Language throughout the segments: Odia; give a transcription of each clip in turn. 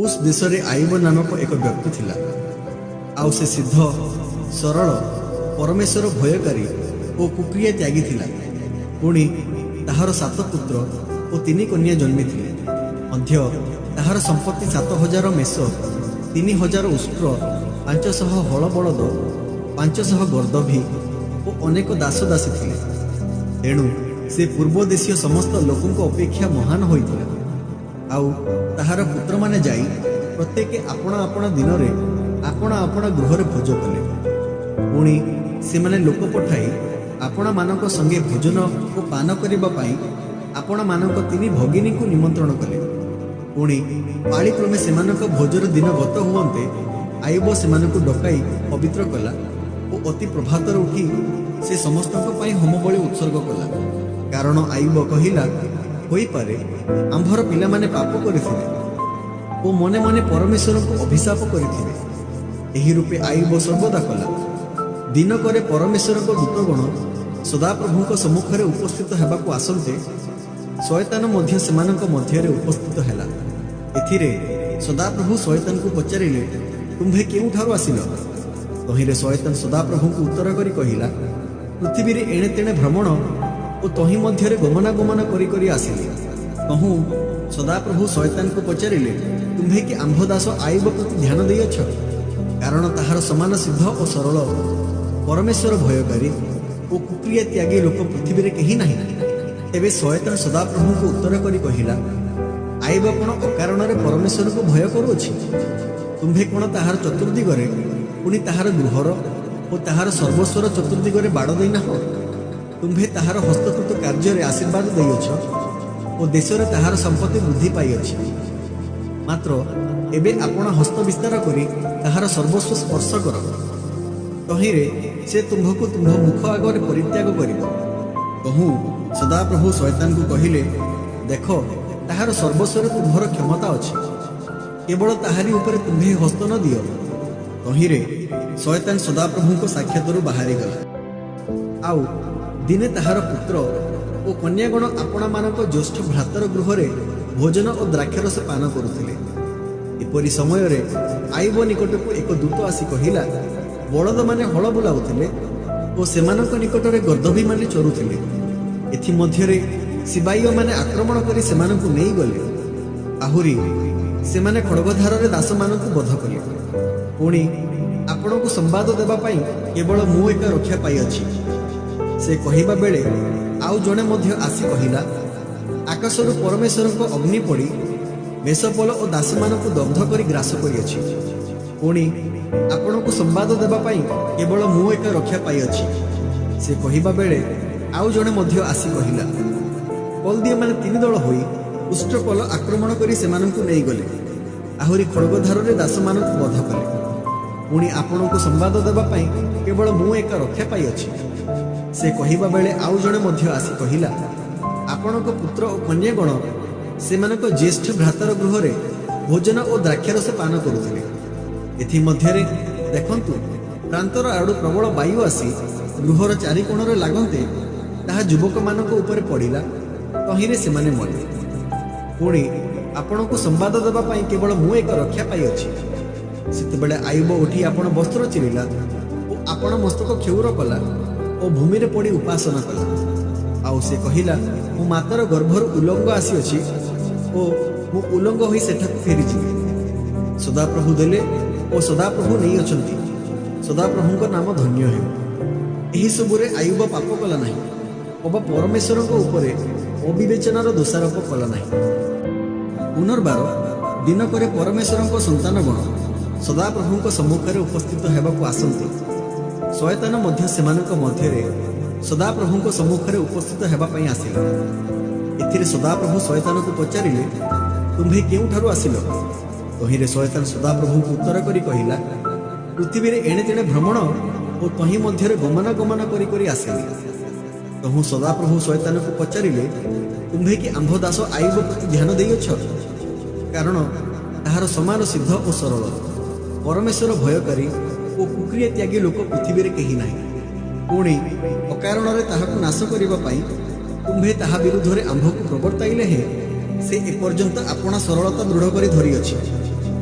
ଉସ୍ ଦେଶରେ ଆୟୁବ ନାମକ ଏକ ବ୍ୟକ୍ତି ଥିଲା। ଆଉ ସେ ସିଦ୍ଧ, ସରଳ, ପରମେଶ୍ୱର ଭୟକାରୀ ଓ କୁକ୍ରିୟା ତ୍ୟାଗୀ ଥିଲା। ପୁଣି ତାହାର 7 ପୁତ୍ର ଓ 3 କନ୍ୟା ଜନ୍ମିଥିଲେ। ମଧ୍ୟ ତାହାର ସମ୍ପତ୍ତି 7000 ମେଷ, 3000 ଉଷ୍ଟ୍ର, 500 ହଳ ବଳଦ, 500 ଗର୍ଦଭୀ ଓ ଅନେକ ଦାସ ଦାସୀ ଥିଲେ। ତେଣୁ ସେ ପୂର୍ବ ଦେଶୀୟ ସମସ୍ତ ଲୋକଙ୍କ ଅପେକ୍ଷା ମହାନ ହୋଇଥିଲା। ଆଉ ତାହାର ପୁତ୍ରମାନେ ଯାଇ ପ୍ରତ୍ୟେକ ଆପଣା ଆପଣା ଦିନରେ ଆପଣା ଆପଣା ଗୃହରେ ଭୋଜ କଲେ। ପୁଣି ସେମାନେ ଲୋକ ପଠାଇ ଆପଣାମାନଙ୍କ ସଙ୍ଗେ ଭୋଜନ ଓ ପାନ କରିବା ପାଇଁ ଆପଣାମାନଙ୍କ 3 ଭଗିନୀଙ୍କୁ ନିମନ୍ତ୍ରଣ କଲେ। ପୁଣି ପାଳିକ୍ରମେ ସେମାନଙ୍କ ଭୋଜର ଦିନ ଗତ ହୁଅନ୍ତେ ଆୟୁବ ସେମାନଙ୍କୁ ଡକାଇ ପବିତ୍ର କଲା ଓ ଅତି ପ୍ରଭାତରେ ଉଠି ସେ ସମସ୍ତଙ୍କ ପାଇଁ ହୋମବଳି ଉତ୍ସର୍ଗ କଲା। କାରଣ ଆୟୁବ କହିଲା, ହୋଇପାରେ ଆମ୍ଭର ପିଲାମାନେ ପାପ କରିଥିବେ ଓ ମନେ ମନେ ପରମେଶ୍ୱରଙ୍କୁ ଅଭିଶାପ କରିଥିବେ। ଏହି ରୂପେ ଆୟୁବ ସର୍ବଦା କଲା। ଦିନକରେ ପରମେଶ୍ୱରଙ୍କ ଦୂତଗଣ ସଦାପ୍ରଭୁଙ୍କ ସମ୍ମୁଖରେ ଉପସ୍ଥିତ ହେବାକୁ ଆସନ୍ତେ ଶୟତାନ ମଧ୍ୟ ସେମାନଙ୍କ ମଧ୍ୟରେ ଉପସ୍ଥିତ ହେଲା। ଏଥିରେ ସଦାପ୍ରଭୁ ଶୟତାନକୁ ପଚାରିଲେ, ତୁମ୍ଭେ କେଉଁଠାରୁ ଆସିଲ? ତହିଁରେ ଶୟତାନ ସଦାପ୍ରଭୁଙ୍କୁ ଉତ୍ତର କରି କହିଲା, ପୃଥିବୀରେ ଏଣେ ତେଣେ ଭ୍ରମଣ ଓ ତହିଁ ମଧ୍ୟରେ ଗମନାଗମନ କରି କରି ଆସିଲି। ତହୁଁ ସଦାପ୍ରଭୁ ଶୟତାନକୁ ପଚାରିଲେ, ତୁମ୍ଭେ କି ଆମ୍ଭ ଦାସ ଆୟୁବ ପ୍ରତି ଧ୍ୟାନ ଦେଇଅଛ? କାରଣ ତାହାର ସମାନ ସିଦ୍ଧ ଓ ସରଳ, ପରମେଶ୍ୱର ଭୟକାରୀ ଓ କୁକ୍ରିୟା ତ୍ୟାଗୀ ଲୋକ ପୃଥିବୀରେ କେହି ନାହିଁ। ତେବେ ଶୟତାନ ସଦାପ୍ରଭୁଙ୍କୁ ଉତ୍ତର କରି କହିଲା, ଆୟୁବ କ'ଣ ଅକାରଣରେ ପରମେଶ୍ୱରଙ୍କୁ ଭୟ କରୁଅଛି? ତୁମ୍ଭେ କ'ଣ ତାହାର ଚତୁର୍ଦିଗରେ ପୁଣି ତାହାର ଗୃହର ଓ ତାହାର ସର୍ବସ୍ୱର ଚତୁର୍ଦିଗରେ ବାଡ଼ ଦେଇନାହ? ତୁମ୍ଭେ ତାହାର ହସ୍ତକୃତ କାର୍ଯ୍ୟରେ ଆଶୀର୍ବାଦ ଦେଇଅଛ ଓ ଦେଶରେ ତାହାର ସମ୍ପତ୍ତି ବୃଦ୍ଧି ପାଇଅଛି। ମାତ୍ର ଏବେ ଆପଣ ହସ୍ତ ବିସ୍ତାର କରି ତାହାର ସର୍ବସ୍ୱ ସ୍ପର୍ଶ କର, ତହିଁରେ ସେ ତୁମ୍ଭକୁ ତୁମ୍ଭ ମୁଖ ଆଗରେ ପରିତ୍ୟାଗ କରିବ। ତହୁଁ ସଦାପ୍ରଭୁ ଶୟତାନକୁ କହିଲେ, ଦେଖ, ତାହାର ସର୍ବସ୍ୱରେ ତୁମ୍ଭର କ୍ଷମତା ଅଛି, କେବଳ ତାହାରି ଉପରେ ତୁମ୍ଭେ ହସ୍ତ ନ ଦିଅ। ତହିଁରେ ଶୟତାନ ସଦାପ୍ରଭୁଙ୍କ ସାକ୍ଷାତରୁ ବାହାରିଗଲା। ଆଉ ଦିନେ ତାହାର ପୁତ୍ର ଓ କନ୍ୟାଗଣ ଆପଣାମାନଙ୍କ ଜ୍ୟେଷ୍ଠ ଭ୍ରାତର ଗୃହରେ ଭୋଜନ ଓ ଦ୍ରାକ୍ଷାରସ ପାନ କରୁଥିଲେ। ଏପରି ସମୟରେ ଆୟୁବ ନିକଟକୁ ଏକ ଦୂତ ଆସି କହିଲା, ବଳଦମାନେ ହଳ ବୁଲାଉଥିଲେ ଓ ସେମାନଙ୍କ ନିକଟରେ ଗର୍ଦଭୀମାନେ ଚରୁଥିଲେ। ଏଥିମଧ୍ୟରେ ସିବାଇମାନେ ଆକ୍ରମଣ କରି ସେମାନଙ୍କୁ ନେଇଗଲେ। ଆହୁରି ସେମାନେ ଖଡ଼ଗଧାରରେ ଦାସମାନଙ୍କୁ ବଧ କଲେ। ପୁଣି ଆପଣଙ୍କୁ ସମ୍ବାଦ ଦେବା ପାଇଁ କେବଳ ମୁଁ ଏକା ରକ୍ଷା ପାଇଅଛି। ସେ କହିବା ବେଳେ ଆଉ ଜଣେ ମଧ୍ୟ ଆସି କହିଲା, ଆକାଶରୁ ପରମେଶ୍ୱରଙ୍କ ଅଗ୍ନି ପଡ଼ି ମେଷପଲ ଓ ଦାସମାନଙ୍କୁ ଦଗ୍ଧ କରି ଗ୍ରାସ କରିଅଛି। ପୁଣି ଆପଣଙ୍କୁ ସମ୍ବାଦ ଦେବା ପାଇଁ କେବଳ ମୁଁ ଏକା ରକ୍ଷା ପାଇଅଛି। ସେ କହିବା ବେଳେ ଆଉ ଜଣେ ମଧ୍ୟ ଆସି କହିଲା, କଲ୍ଦୀୟମାନେ 3 ଦଳ ହୋଇ ଉଷ୍ଟ୍ରପଲ ଆକ୍ରମଣ କରି ସେମାନଙ୍କୁ ନେଇଗଲେ। ଆହୁରି ଖଡ଼ଗଧାରରେ ଦାସମାନଙ୍କୁ ବଧ କଲେ। ପୁଣି ଆପଣଙ୍କୁ ସମ୍ବାଦ ଦେବା ପାଇଁ କେବଳ ମୁଁ ଏକା ରକ୍ଷା ପାଇଅଛି। ସେ କହିବା ବେଳେ ଆଉ ଜଣେ ମଧ୍ୟ ଆସି କହିଲା, ଆପଣଙ୍କ ପୁତ୍ର ଓ କନ୍ୟାଗଣ ସେମାନଙ୍କ ଜ୍ୟେଷ୍ଠ ଭ୍ରାତର ଗୃହରେ ଭୋଜନ ଓ ଦ୍ରାକ୍ଷାରସ ପାନ କରୁଥିଲେ। ଏଥିମଧ୍ୟରେ ଦେଖନ୍ତୁ, ପ୍ରାନ୍ତର ଆଡ଼ୁ ପ୍ରବଳ ବାୟୁ ଆସି ଗୃହର ଚାରିକୋଣରେ ଲାଗନ୍ତେ ତାହା ଯୁବକମାନଙ୍କ ଉପରେ ପଡ଼ିଲା, ତହିଁରେ ସେମାନେ ମଲେ। ପୁଣି ଆପଣଙ୍କୁ ସମ୍ବାଦ ଦେବା ପାଇଁ କେବଳ ମୁଁ ଏକ ରକ୍ଷା ପାଇଅଛି। ସେତେବେଳେ ଆୟୁବ ଉଠି ଆପଣ ବସ୍ତ୍ର ଚିରିଲା ଓ ଆପଣ ମସ୍ତକ କ୍ଷୌର କଲା ଓ ଭୂମିରେ ପଡ଼ି ଉପାସନା କଲା। ଆଉ ସେ କହିଲା, ମୁଁ ମାତାର ଗର୍ଭରୁ ଉଲଙ୍ଗ ଆସିଅଛି ଓ ମୁଁ ଉଲଙ୍ଗ ହୋଇ ସେଠାକୁ ଫେରିଯିବି। ସଦାପ୍ରଭୁ ଦେଲେ ଓ ସଦାପ୍ରଭୁ ନେଇଅଛନ୍ତି, ସଦାପ୍ରଭୁଙ୍କ ନାମ ଧନ୍ୟ ହେଉ। ଏହିସବୁରେ ଆୟୁବ ପାପ କଲା ନାହିଁ ଅବା ପରମେଶ୍ୱରଙ୍କ ଉପରେ ଅବିବେଚନାର ଦୋଷାରୋପ କଲା ନାହିଁ। ପୁନର୍ବାର ଦିନକରେ ପରମେଶ୍ୱରଙ୍କ ସନ୍ତାନଗଣ ସଦାପ୍ରଭୁଙ୍କ ସମ୍ମୁଖରେ ଉପସ୍ଥିତ ହେବାକୁ ଆସନ୍ତି। ଶୟତାନ ମଧ୍ୟ ସେମାନଙ୍କ ମଧ୍ୟରେ ସଦାପ୍ରଭୁଙ୍କ ସମ୍ମୁଖରେ ଉପସ୍ଥିତ ହେବା ପାଇଁ ଆସିଲା। ଏଥିରେ ସଦାପ୍ରଭୁ ଶୟତାନକୁ ପଚାରିଲେ, ତୁମ୍ଭେ କେଉଁଠାରୁ ଆସିଲ? ତହିଁରେ ଶୟତାନ ସଦାପ୍ରଭୁଙ୍କୁ ଉତ୍ତର କରି କହିଲା, ପୃଥିବୀରେ ଏଣେ ତେଣେ ଭ୍ରମଣ ଓ ତହିଁ ମଧ୍ୟରେ ଗମନାଗମନ କରି କରି ଆସିଲି। ତହୁଁ ସଦାପ୍ରଭୁ ଶୟତାନକୁ ପଚାରିଲେ, ତୁମ୍ଭେ କି ଆମ୍ଭ ଦାସ ଆୟୁବ ପ୍ରତି ଧ୍ୟାନ ଦେଇଅଛ? କାରଣ ତାହାର ସମାନ ସିଦ୍ଧ ଓ ସରଳ, ପରମେଶ୍ୱର ଭୟକାରୀ ଓ କୁକ୍ରିୟା ତ୍ୟାଗୀ ଲୋକ ପୃଥିବୀରେ କେହି ନାହିଁ। ପୁଣି ଅକାରଣରେ ତାହାକୁ ନାଶ କରିବା ପାଇଁ ତୁମ୍ଭେ ତାହା ବିରୁଦ୍ଧରେ ଆମ୍ଭକୁ ପ୍ରବର୍ତ୍ତାଇଲେ ହେଁ ସେ ଏପର୍ଯ୍ୟନ୍ତ ଆପଣା ସରଳତା ଦୃଢ଼ କରି ଧରିଅଛି।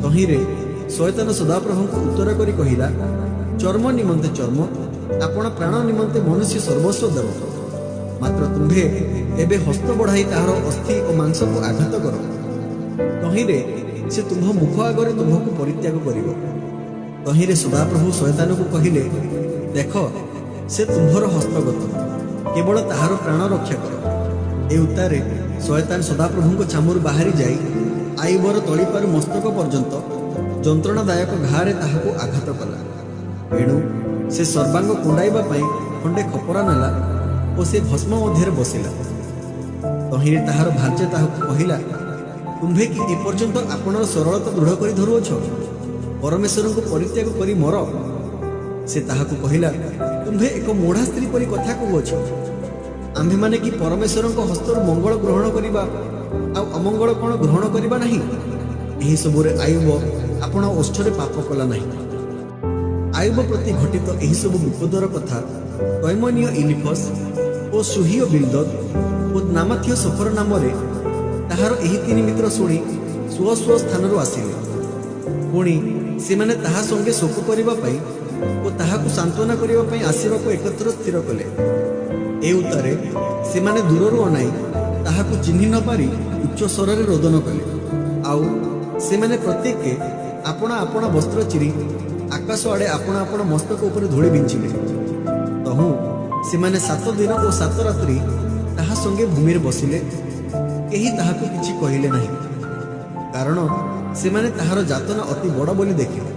ତହିଁରେ ଶୟତାନ ସଦାପ୍ରଭୁଙ୍କୁ ଉତ୍ତର କରି କହିଲା, ଚର୍ମ ନିମନ୍ତେ ଚର୍ମ, ଆପଣା ପ୍ରାଣ ନିମନ୍ତେ ମନୁଷ୍ୟ ସର୍ବସ୍ୱ ଦେବ। ମାତ୍ର ତୁମ୍ଭେ ଏବେ ହସ୍ତ ବଢ଼ାଇ ତାହାର ଅସ୍ଥି ଓ ମାଂସକୁ ଆଘାତ କର, ତହିଁରେ ସେ ତୁମ୍ଭ ମୁଖ ଆଗରେ ତୁମ୍ଭକୁ ପରିତ୍ୟାଗ କରିବ। ତହିଁରେ ସଦାପ୍ରଭୁ ଶୟତାନକୁ କହିଲେ, ଦେଖ, ସେ ତୁମ୍ଭର ହସ୍ତଗତ, କେବଳ ତାହାର ପ୍ରାଣ ରକ୍ଷା କର। ଏ ଉତ୍ତାରେ ଶୟତାନ ସଦାପ୍ରଭୁଙ୍କ ଛାମୁରୁ ବାହାରି ଯାଇ ଆୟୁବର ତଳିପାରୁ ମସ୍ତକ ପର୍ଯ୍ୟନ୍ତ ଯନ୍ତ୍ରଣାଦାୟକ ଘାରେ ତାହାକୁ ଆଘାତ କଲା। ଏଣୁ ସେ ସର୍ବାଙ୍ଗ କୁଣ୍ଡାଇବା ପାଇଁ ଖଣ୍ଡେ ଖପରା ନେଲା ଓ ସେ ଭସ୍ମ ମଧ୍ୟରେ ବସିଲା। ତହିଁରେ ତାହାର ଭାର୍ଯ୍ୟା ତାହାକୁ କହିଲା, ତୁମ୍ଭେ କି ଏପର୍ଯ୍ୟନ୍ତ ଆପଣର ସରଳତା ଦୃଢ଼ କରି ଧରୁଅଛ? ପରମେଶ୍ୱରଙ୍କୁ ପରିତ୍ୟାଗ କରି ମର। ସେ ତାହାକୁ କହିଲା, ତୁମ୍ଭେ ଏକ ମୋଢ଼ା ସ୍ତ୍ରୀ ପରି କଥା କହୁଅଛ। ଆମ୍ଭେମାନେ କି ପରମେଶ୍ୱରଙ୍କ ହସ୍ତରୁ ମଙ୍ଗଳ ଗ୍ରହଣ କରିବା, ଆଉ ଅମଙ୍ଗଳ କ'ଣ ଗ୍ରହଣ କରିବା ନାହିଁ? ଏହିସବୁରେ ଆୟୁବ ଆପଣା ଓଷ୍ଠରେ ପାପ କଲା ନାହିଁ। ଆୟୁବ ପ୍ରତି ଘଟିତ ଏହିସବୁ ବିପଦର କଥା ତୈମନୀୟ ଇଲିଫସ୍ ଓ ସୁହୀୟ ବିଲ୍ଦଦ୍ ଓ ନାମାଥୀୟ ସୋଫର ନାମରେ ତାହାର ଏହି ତିନି ମିତ୍ର ଶୁଣି ସ୍ୱ ସ୍ୱ ସ୍ଥାନରୁ ଆସିଲେ। ପୁଣି ସେମାନେ ତାହା ସଙ୍ଗେ ଶୋକ କରିବା ପାଇଁ ଓ ତାହାକୁ ସାନ୍ତ୍ୱନା କରିବା ପାଇଁ ଆସିବାକୁ ଏକତ୍ର ସ୍ଥିର କଲେ। ଏ ଉତ୍ତାରେ ସେମାନେ ଦୂରରୁ ଅନାଇ ତାହାକୁ ଚିହ୍ନି ନ ପାରି ଉଚ୍ଚ ସ୍ୱରରେ ରୋଦନ କଲେ। ଆଉ ସେମାନେ ପ୍ରତ୍ୟେକେ ଆପଣା ଆପଣା ବସ୍ତ୍ର ଚିରି ଆକାଶ ଆଡ଼େ ଆପଣା ଆପଣା ମସ୍ତକ ଉପରେ ଧୂଳି ବିଞ୍ଚିଲେ। ତହୁଁ ସେମାନେ 7 ଦିନ ଓ 7 ରାତ୍ରି ତାହା ସଙ୍ଗେ ଭୂମିରେ ବସିଲେ। କେହି ତାହାକୁ କିଛି କହିଲେ ନାହିଁ, କାରଣ ସେମାନେ ତାହାର ଯାତନା ଅତି ବଡ଼ ବୋଲି ଦେଖିଲେ।